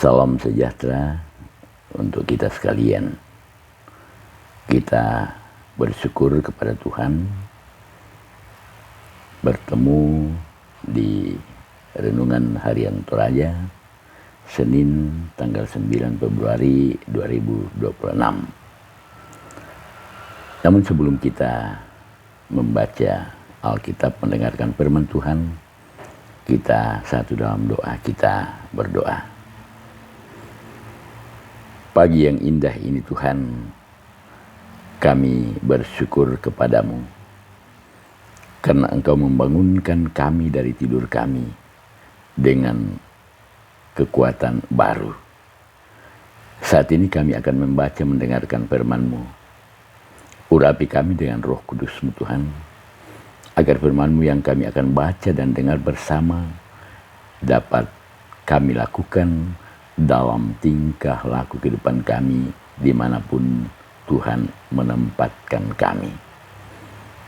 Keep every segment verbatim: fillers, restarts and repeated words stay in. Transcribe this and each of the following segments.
Salam sejahtera untuk kita sekalian. Kita bersyukur kepada Tuhan, bertemu di Renungan Harian Toraja, Senin tanggal sembilan Februari dua ribu dua puluh enam. Namun sebelum kita membaca Alkitab, mendengarkan firman Tuhan, kita satu dalam doa, kita berdoa. Pagi yang indah ini, Tuhan, kami bersyukur kepada-Mu karena Engkau membangunkan kami dari tidur kami dengan kekuatan baru. Saat ini kami akan membaca, mendengarkan firman-Mu. Urapi kami dengan Roh Kudus-Mu, Tuhan, agar firman-Mu yang kami akan baca dan dengar bersama dapat kami lakukan dalam tingkah laku kehidupan kami dimanapun Tuhan menempatkan kami.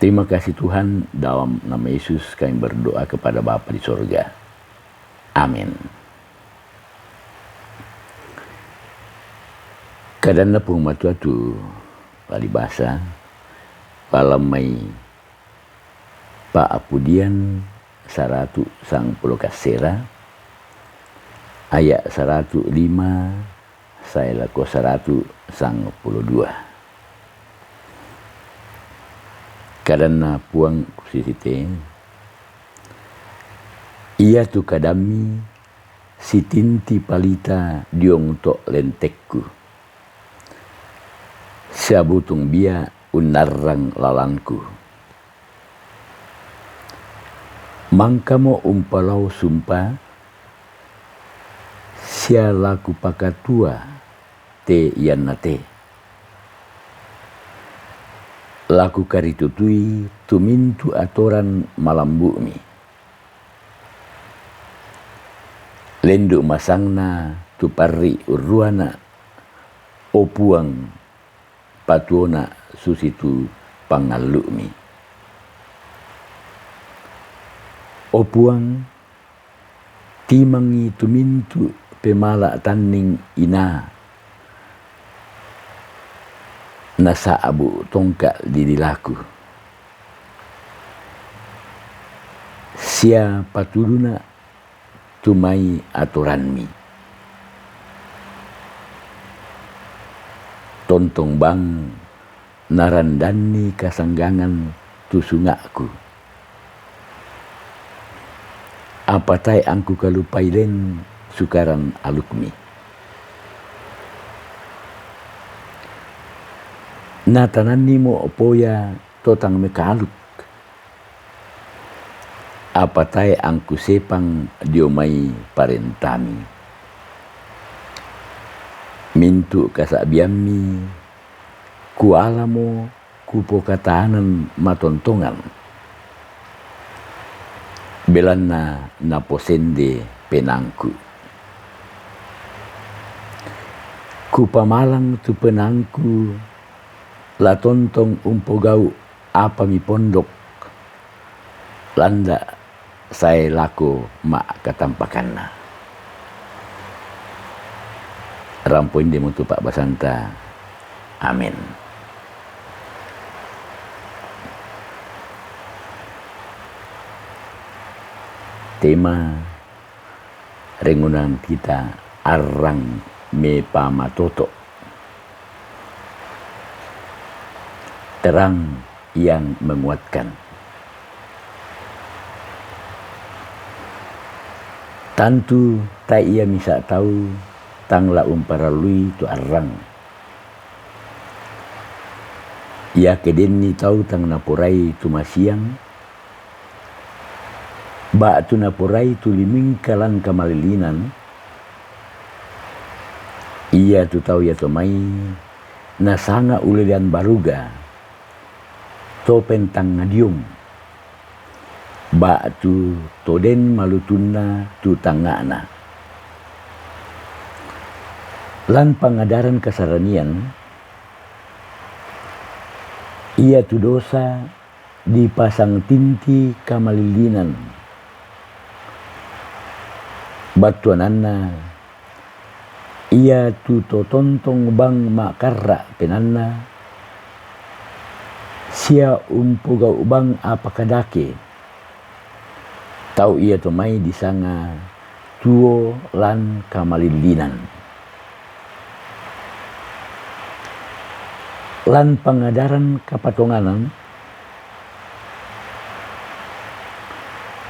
Terima kasih, Tuhan, dalam nama Yesus kami berdoa kepada Bapa di sorga. Amin. Kadanna Puang Matua tu paribasa, Palammai Pa'pudian saratu sangpulo kasera, aya' saratu lima sae lako saratu sangpulo dua. Kadanna Puang kusisi te, iatu kadammi sitinti palita diong to' lentekku, sia butung bia' unnarrang lalangku. Mangkamo umpalao sumpa, sia la kupakatua te ianna te. La kukaritutui tu mintu' atoran malambu'mi. Lendu' masangna tu parri' urruana, o Puang, patuona susitu pangallu'mi. O Puang, timangngi tu mintu' pemala' tanning inaa nasa'bu' tongka' dililaku, sia patuduna tu mai atoranmi. Tontong bang narandanni kasanggangan tu sunga'ku, apa tae' angku kalupai len sukaran alukmi. Natanannimo poya to tang mekaaluk, apa tae' angku sepang dio mai parentami. Mintu' kasa'biammi kualamo kupokatanan matontongan, belanna naposende penaangku. Kupamalang tu penaangku, la tontong umpogau' apa mipondok, landa' sae lako ma'katampakanna. Rampo inde mutu pa'basanta. Amin. Tema renungan kita, arrang mepamatoto'. Terang yang menguatkan. Tantu tae' ia misa' tau tang la umparallui tu arrang. Iake denni tau tang naporai tu masiang, ba'tu naporai tu limingka lan kamalilinan, iatu tau iato mai nasanga' ulelean baruga, to pentangngadiong, ba'tu to den malutunna tu tangnga'na. Lan pangadaran kasaranian, iatu dosa dipasang tinti kamalilinan. Battuananna, Ia tu to tontong bang makarra' penaanna, sia umpogau' bang apa kadake, tau iato mai disanga tuo lan kamalillinan. Lan pangadaran kapatonganan,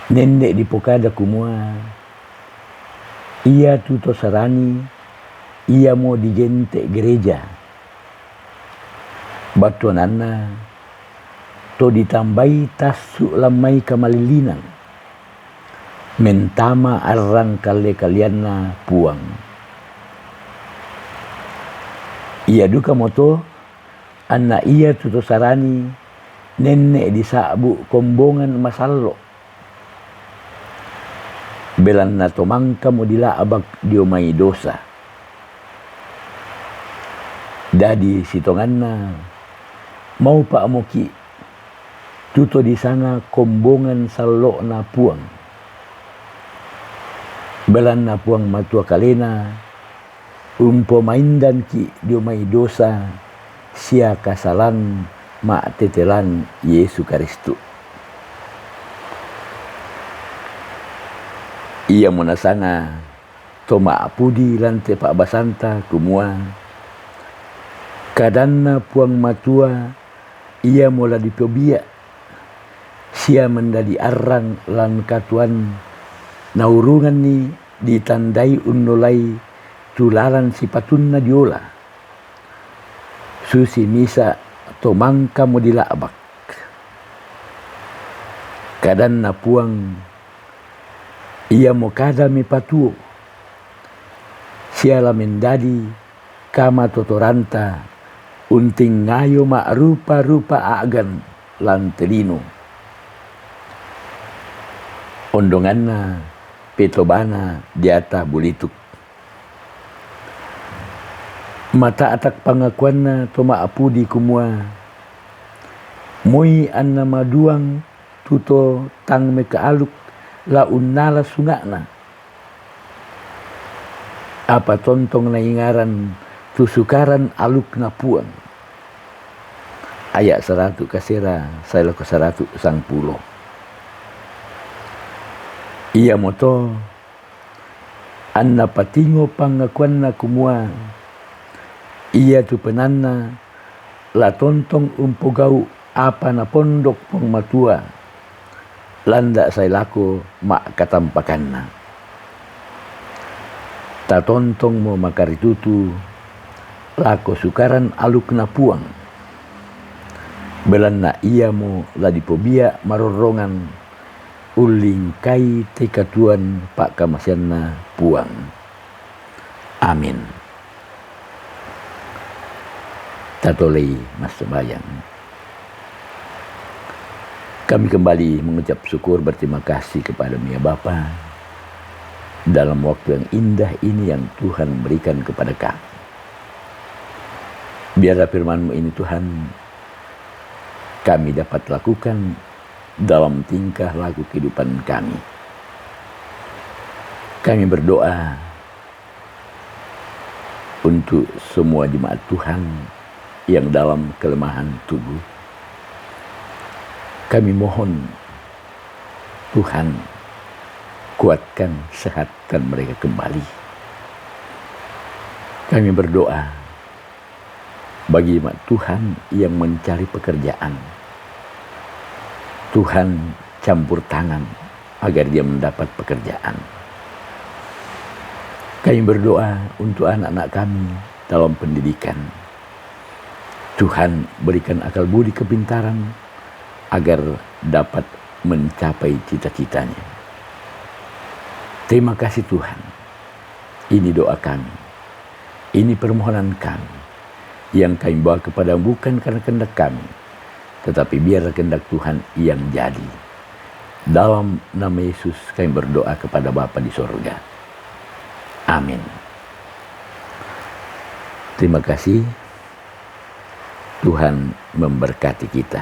nenne' dipokada kumua, ia tu to sarani, iamo digente' gereja. Battuananna, to ditambai tassu' lan mai kamalillinan, mentama arrang kalle-kalleanna Puang. Ia dukamoto, anna ia tu to sarani, nenne' disa'bu' kombongan masallo'. Belanna to mangkamo dila'bak dio mai dosa. Dadi sitonganna, maupa'moki' tu to disanga kombongan sallo'na Puang. Belanna Puang Matua kalena, umpomaindanki' dio mai dosa sia kasalan ma'tetelan Yesu Karistu. Iamo nasanga to ma'pudi lan te pa'basanta kumua, kadanna Puang Matua iamo la dipobia', sia mendadi arrang lan katuoan naurunganni ditandai unnolai tu lalan sipatunna diola, susi misa' to mangkamo dila'bak. Kadanna Puang iamo kada mepatuo, sia la mendadi kamatotoranta untingayo ma'rupa-rupa a'gan lan te lino. Ondonganna petobana diata bulituk. Mata'tak pangakuanna to ma'pudi kumua, moi anna maduang tu to tang mekaaluk la unnala sunga'na. Apa tontong naingaran tu sukaran alukna Puang. Aya' saratu' kasera sae lako saratu' sangpulo. Iamoto anna patingo pangakuanna kumua, ia tu penaanna la tontong umpogau' apa napondok Puang Matua, landa' sae lako ma'katampakanna. Tatontongmo makaritutu lako sukaran alukna Puang, belanna iamo la dipobia' marorrongan ullingkai te katuoan pa'kamaseanna Puang. Amin. Tatolei massambayang. Kami kembali mengucap syukur, berterima kasih kepada-Mu ya Bapa, dalam waktu yang indah ini yang Tuhan berikan kepada kami. Biarlah firman-Mu ini, Tuhan, kami dapat lakukan dalam tingkah laku kehidupan kami. Kami berdoa untuk semua jemaat Tuhan yang dalam kelemahan tubuh. Kami mohon, Tuhan, kuatkan, sehatkan mereka kembali. Kami berdoa bagi jemaat Tuhan yang mencari pekerjaan. Tuhan, campur tangan agar dia mendapat pekerjaan. Kami berdoa untuk anak-anak kami dalam pendidikan. Tuhan, berikan akal budi kepintaran agar dapat mencapai cita-citanya. Terima kasih, Tuhan. Ini doa kami. Ini permohonan kami yang kami bawa kepada-Mu bukan karena kehendak kami, tetapi biarlah kehendak Tuhan yang jadi. Dalam nama Yesus kami berdoa kepada Bapa di sorga. Amin. Terima kasih. Tuhan memberkati kita.